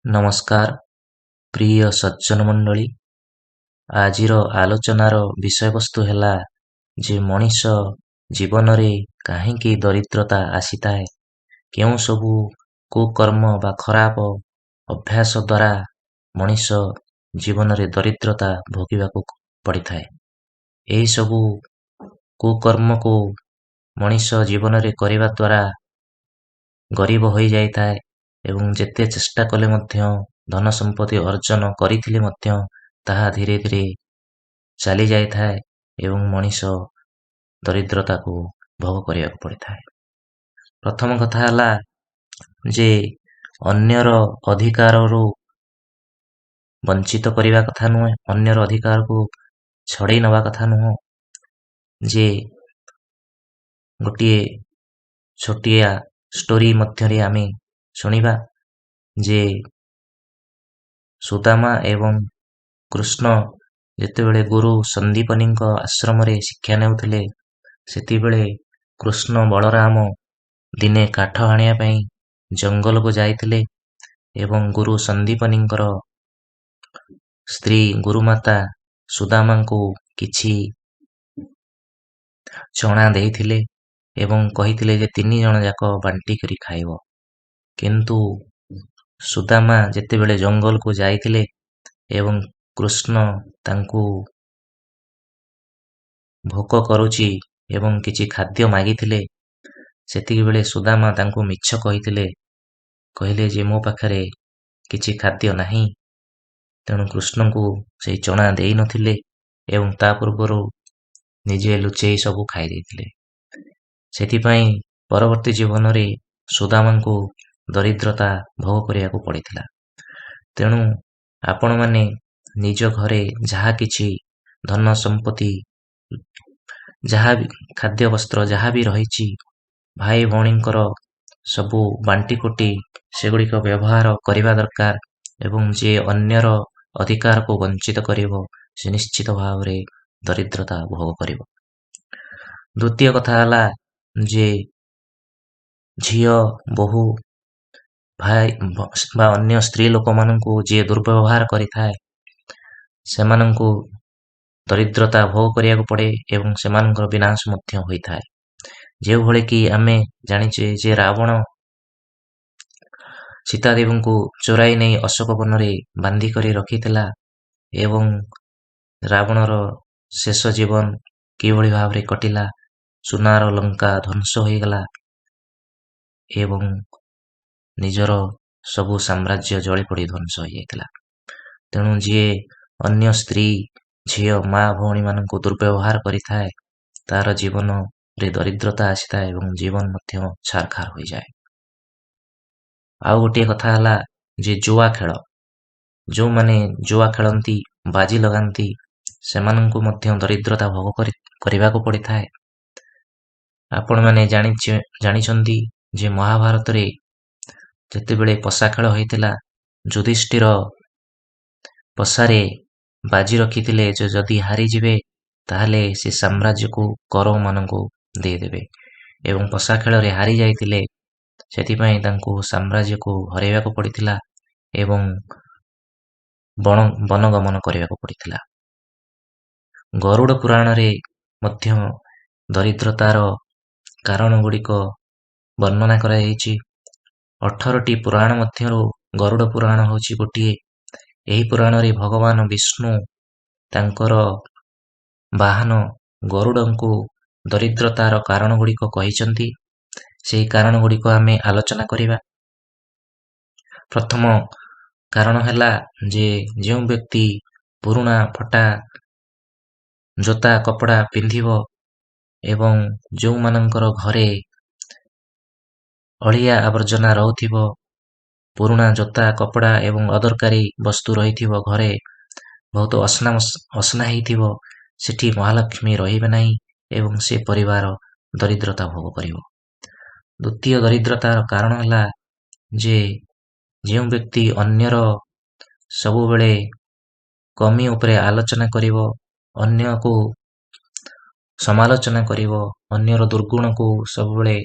ନମସ୍କାର ପ୍ରିୟ ସଜ୍ଜନ ମଣ୍ଡଳୀ, ଆଜିର ଆଲୋଚନାର ବିଷୟବସ୍ତୁ ହେଲା ଯେ ମଣିଷ ଜୀବନରେ କାହିଁକି ଦରିଦ୍ରତା ଆସିଥାଏ, କେଉଁ ସବୁ କୁକର୍ମ ବା ଖରାପ ଅଭ୍ୟାସ ଦ୍ୱାରା ମଣିଷ ଜୀବନରେ ଦରିଦ୍ରତା ଭୋଗିବାକୁ ପଡ଼ିଥାଏ। ଏହିସବୁ କୁକର୍ମକୁ ମଣିଷ ଜୀବନରେ କରିବା ଦ୍ୱାରା ଗରିବ ହୋଇଯାଇଥାଏ ଏବଂ ଯେତେ ଚେଷ୍ଟା କଲେ ମଧ୍ୟ ଧନ ସମ୍ପତ୍ତି ଅର୍ଜନ କରିଥିଲେ ମଧ୍ୟ ତାହା ଧୀରେ ଧୀରେ ଚାଲି ଯାଇଥାଏ ଏବଂ ମଣିଷ ଦରିଦ୍ରତାକୁ ଭୋଗ କରିବାକୁ ପଡ଼ିଥାଏ। ପ୍ରଥମ କଥା ହେଲା ଯେ ଅନ୍ୟର ଅଧିକାରରୁ ବଞ୍ଚିତ କରିବା କଥା ନୁହେଁ, ଅନ୍ୟର ଅଧିକାରକୁ ଛଡ଼େଇ ନେବା କଥା ନୁହଁ। ଯେ ଗୋଟିଏ ଛୋଟିଆ ଷ୍ଟୋରି ମଧ୍ୟରେ ଆମେ ଶୁଣିବା ଯେ ସୁଦାମା ଏବଂ କୃଷ୍ଣ ଯେତେବେଳେ ଗୁରୁ ସନ୍ଦୀପନୀଙ୍କ ଆଶ୍ରମରେ ଶିକ୍ଷା ନେଉଥିଲେ, ସେତେବେଳେ କୃଷ୍ଣ ବଳରାମ ଦିନେ କାଠ ଆଣିବା ପାଇଁ ଜଙ୍ଗଲକୁ ଯାଇଥିଲେ ଏବଂ ଗୁରୁ ସନ୍ଦୀପନୀଙ୍କର ସ୍ତ୍ରୀ ଗୁରୁମାତା ସୁଦାମାଙ୍କୁ କିଛି ଚଣା ଦେଇଥିଲେ ଏବଂ କହିଥିଲେ ଯେ ତିନି ଜଣ ଯାକ ବାଣ୍ଟି କରି ଖାଇବ। କିନ୍ତୁ ସୁଦାମା ଯେତେବେଳେ ଜଙ୍ଗଲକୁ ଯାଇଥିଲେ ଏବଂ କୃଷ୍ଣ ତାଙ୍କୁ ଭୋକ କରୁଛି ଏବଂ କିଛି ଖାଦ୍ୟ ମାଗିଥିଲେ, ସେତିକିବେଳେ ସୁଦାମା ତାଙ୍କୁ ମିଛ କହିଥିଲେ, କହିଲେ ଯେ ମୋ ପାଖରେ କିଛି ଖାଦ୍ୟ ନାହିଁ। ତେଣୁ କୃଷ୍ଣଙ୍କୁ ସେଇ ଚଣା ଦେଇନଥିଲେ ଏବଂ ତା ପୂର୍ବରୁ ନିଜେ ଲୁଚେଇ ସବୁ ଖାଇ ଦେଇଥିଲେ। ସେଥିପାଇଁ ପରବର୍ତ୍ତୀ ଜୀବନରେ ସୁଦାମାଙ୍କୁ ଦରିଦ୍ରତା ଭୋଗ କରିବାକୁ ପଡ଼ିଥିଲା। ତେଣୁ ଆପଣମାନେ ନିଜ ଘରେ ଯାହା କିଛି ଧନ ସମ୍ପତ୍ତି, ଯାହା ବି ଖାଦ୍ୟ, ବସ୍ତ୍ର ଯାହା ବି ରହିଛି, ଭାଇ ଭଉଣୀଙ୍କର ସବୁ ବାଣ୍ଟି କୁଟି ସେଗୁଡ଼ିକ ବ୍ୟବହାର କରିବା ଦରକାର ଏବଂ ଯିଏ ଅନ୍ୟର ଅଧିକାରକୁ ବଞ୍ଚିତ କରିବ, ସେ ନିଶ୍ଚିତ ଭାବରେ ଦରିଦ୍ରତା ଭୋଗ କରିବ। ଦ୍ୱିତୀୟ କଥା ହେଲା ଯେ ଝିଅ, ବୋହୂ, ଭାଇ ବା ଅନ୍ୟ ସ୍ତ୍ରୀ ଲୋକମାନଙ୍କୁ ଯିଏ ଦୁର୍ବ୍ୟବହାର କରିଥାଏ, ସେମାନଙ୍କୁ ଦରିଦ୍ରତା ଭୋଗ କରିବାକୁ ପଡ଼େ ଏବଂ ସେମାନଙ୍କର ବିନାଶ ମଧ୍ୟ ହୋଇଥାଏ। ଯେଉଁଭଳି କି ଆମେ ଜାଣିଛେ ଯେ ରାବଣ ସୀତାଦେବୀଙ୍କୁ ଚୋରାଇ ନେଇ ଅଶୋକ ବନରେ ବାନ୍ଧି କରି ରଖିଥିଲା ଏବଂ ରାବଣର ଶେଷ ଜୀବନ କିଭଳି ଭାବରେ କଟିଲା, ସୁନାର ଲଙ୍କା ଧ୍ୱଂସ ହୋଇଗଲା ଏବଂ ନିଜର ସବୁ ସାମ୍ରାଜ୍ୟ ଜଳିପୋଡ଼ି ଧ୍ୱଂସ ହୋଇଯାଇଥିଲା। ତେଣୁ ଯିଏ ଅନ୍ୟ ସ୍ତ୍ରୀ, ଝିଅ, ମା, ଭଉଣୀମାନଙ୍କୁ ଦୁର୍ବ୍ୟବହାର କରିଥାଏ, ତାର ଜୀବନରେ ଦରିଦ୍ରତା ଆସିଥାଏ ଏବଂ ଜୀବନ ମଧ୍ୟ ଛାରଖାର ହୋଇଯାଏ। ଆଉ ଗୋଟିଏ କଥା ହେଲା ଯେ ଜୁଆ ଖେଳ, ଯେଉଁମାନେ ଜୁଆ ଖେଳନ୍ତି, ବାଜି ଲଗାନ୍ତି, ସେମାନଙ୍କୁ ମଧ୍ୟ ଦରିଦ୍ରତା ଭୋଗ କରିବାକୁ ପଡ଼ିଥାଏ। ଆପଣମାନେ ଜାଣିଛନ୍ତି ଯେ ମହାଭାରତରେ ଯେତେବେଳେ ପଶା ଖେଳ ହୋଇଥିଲା, ଯୁଧିଷ୍ଠିର ପଶାରେ ବାଜି ରଖିଥିଲେ ଯେ ଯଦି ହାରିଯିବେ ତାହେଲେ ସେ ସାମ୍ରାଜ୍ୟକୁ କୌରବମାନଙ୍କୁ ଦେଇଦେବେ ଏବଂ ପଶା ଖେଳରେ ହାରି ଯାଇଥିଲେ। ସେଥିପାଇଁ ତାଙ୍କୁ ସାମ୍ରାଜ୍ୟକୁ ହରାଇବାକୁ ପଡ଼ିଥିଲା ଏବଂ ବନଗମନ କରିବାକୁ ପଡ଼ିଥିଲା। ଗରୁଡ଼ ପୁରାଣରେ ମଧ୍ୟ ଦରିଦ୍ରତାର କାରଣ ଗୁଡ଼ିକ ବର୍ଣ୍ଣନା କରାଯାଇଛି। 18ଟି ପୁରାଣ ମଧ୍ୟରୁ ଗରୁଡ଼ ପୁରାଣ ହେଉଛି ଗୋଟିଏ। ଏହି ପୁରାଣରେ ଭଗବାନ ବିଷ୍ଣୁ ତାଙ୍କର ବାହନ ଗରୁଡ଼ଙ୍କୁ ଦରିଦ୍ରତାର କାରଣ ଗୁଡ଼ିକ କହିଛନ୍ତି। ସେହି କାରଣ ଗୁଡ଼ିକ ଆମେ ଆଲୋଚନା କରିବା। ପ୍ରଥମ କାରଣ ହେଲା ଯେ ଯେଉଁ ବ୍ୟକ୍ତି ପୁରୁଣା ଫଟା ଜୋତା କପଡ଼ା ପିନ୍ଧିବ ଏବଂ ଯେଉଁମାନଙ୍କର ଘରେ ଅଳିଆ ଆବର୍ଜନା ରହୁଥିବ, ପୁରୁଣା ଜୋତା କପଡ଼ା ଏବଂ ଅଦରକାରୀ ବସ୍ତୁ ରହିଥିବ, ଘରେ ବହୁତ ଅସନା ଅସନା ହେଇଥିବ, ସେଠି ମହାଲକ୍ଷ୍ମୀ ରହିବେ ନାହିଁ ଏବଂ ସେ ପରିବାର ଦରିଦ୍ରତା ଭୋଗ କରିବ। ଦ୍ୱିତୀୟ ଦରିଦ୍ରତାର କାରଣ ହେଲା ଯେ ଯେଉଁ ବ୍ୟକ୍ତି ଅନ୍ୟର ସବୁବେଳେ କମି ଉପରେ ଆଲୋଚନା କରିବ, ଅନ୍ୟକୁ ସମାଲୋଚନା କରିବ, ଅନ୍ୟର ଦୁର୍ଗୁଣକୁ ସବୁବେଳେ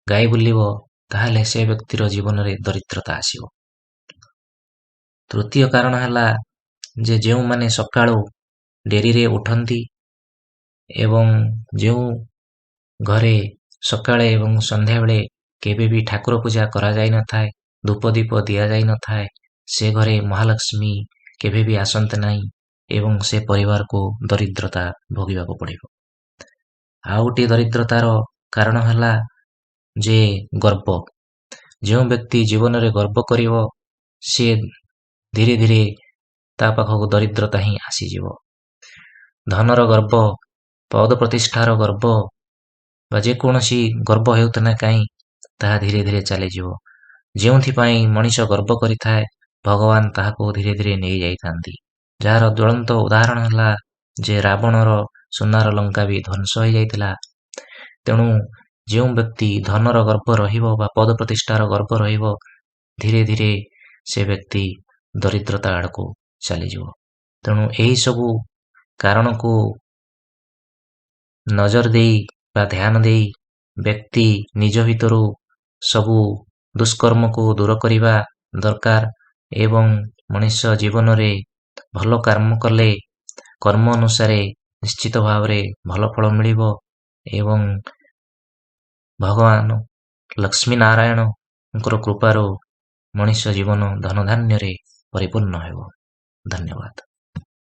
ଗାଇ ବୁଲିବ, ତାହେଲେ ସେ ବ୍ୟକ୍ତିର ଜୀବନରେ ଦରିଦ୍ରତା ଆସିବ। ତୃତୀୟ କାରଣ ହେଲା ଯେ ଯେଉଁମାନେ ସକାଳୁ ଡେରିରେ ଉଠନ୍ତି ଏବଂ ଯେଉଁ ଘରେ ସକାଳେ ଏବଂ ସନ୍ଧ୍ୟାବେଳେ କେବେ ବି ଠାକୁର ପୂଜା କରାଯାଇନଥାଏ, ଧୂପ ଦୀପ ଦିଆଯାଇନଥାଏ, ସେ ଘରେ ମହାଲକ୍ଷ୍ମୀ କେବେ ବି ଆସନ୍ତି ନାହିଁ ଏବଂ ସେ ପରିବାରକୁ ଦରିଦ୍ରତା ଭୋଗିବାକୁ ପଡ଼ିବ। ଆଉ ଗୋଟିଏ ଦରିଦ୍ରତାର କାରଣ ହେଲା ଯେ ଗର୍ବ। ଯେଉଁ ବ୍ୟକ୍ତି ଜୀବନରେ ଗର୍ବ କରିବ, ସିଏ ଧୀରେ ଧୀରେ ତା ପାଖକୁ ଦରିଦ୍ରତା ହିଁ ଆସିଯିବ। ଧନର ଗର୍ବ, ପଦ ପ୍ରତିଷ୍ଠାର ଗର୍ବ ବା ଯେକୌଣସି ଗର୍ବ ହେଉତ ନା କାହିଁ, ତାହା ଧୀରେ ଧୀରେ ଚାଲିଯିବ। ଯେଉଁଥିପାଇଁ ମଣିଷ ଗର୍ବ କରିଥାଏ, ଭଗବାନ ତାହାକୁ ଧୀରେ ଧୀରେ ନେଇଯାଇଥାନ୍ତି। ଯାହାର ଜ୍ୱଳନ୍ତ ଉଦାହରଣ ହେଲା ଯେ ରାବଣର ସୁନାର ଲଙ୍କା ବି ଧ୍ୱଂସ ହୋଇଯାଇଥିଲା। ତେଣୁ ଯେଉଁ ବ୍ୟକ୍ତି ଧନର ଗର୍ବ ରହିବ ବା ପଦ ପ୍ରତିଷ୍ଠାର ଗର୍ବ ରହିବ, ଧୀରେ ଧୀରେ ସେ ବ୍ୟକ୍ତି ଦରିଦ୍ରତା ଆଡ଼କୁ ଚାଲିଯିବ। ତେଣୁ ଏହିସବୁ କାରଣକୁ ନଜର ଦେଇ ବା ଧ୍ୟାନ ଦେଇ ବ୍ୟକ୍ତି ନିଜ ଭିତରୁ ସବୁ ଦୁଷ୍କର୍ମକୁ ଦୂର କରିବା ଦରକାର ଏବଂ ମଣିଷ ଜୀବନରେ ଭଲ କର୍ମ କଲେ କର୍ମ ଅନୁସାରେ ନିଶ୍ଚିତ ଭାବରେ ଭଲ ଫଳ ମିଳିବ ଏବଂ ଭଗବାନ ଲକ୍ଷ୍ମୀ ନାରାୟଣଙ୍କର କୃପାରୁ ମଣିଷ ଜୀବନ ଧନଧାନ୍ୟରେ ପରିପୂର୍ଣ୍ଣ ହେବ। ଧନ୍ୟବାଦ।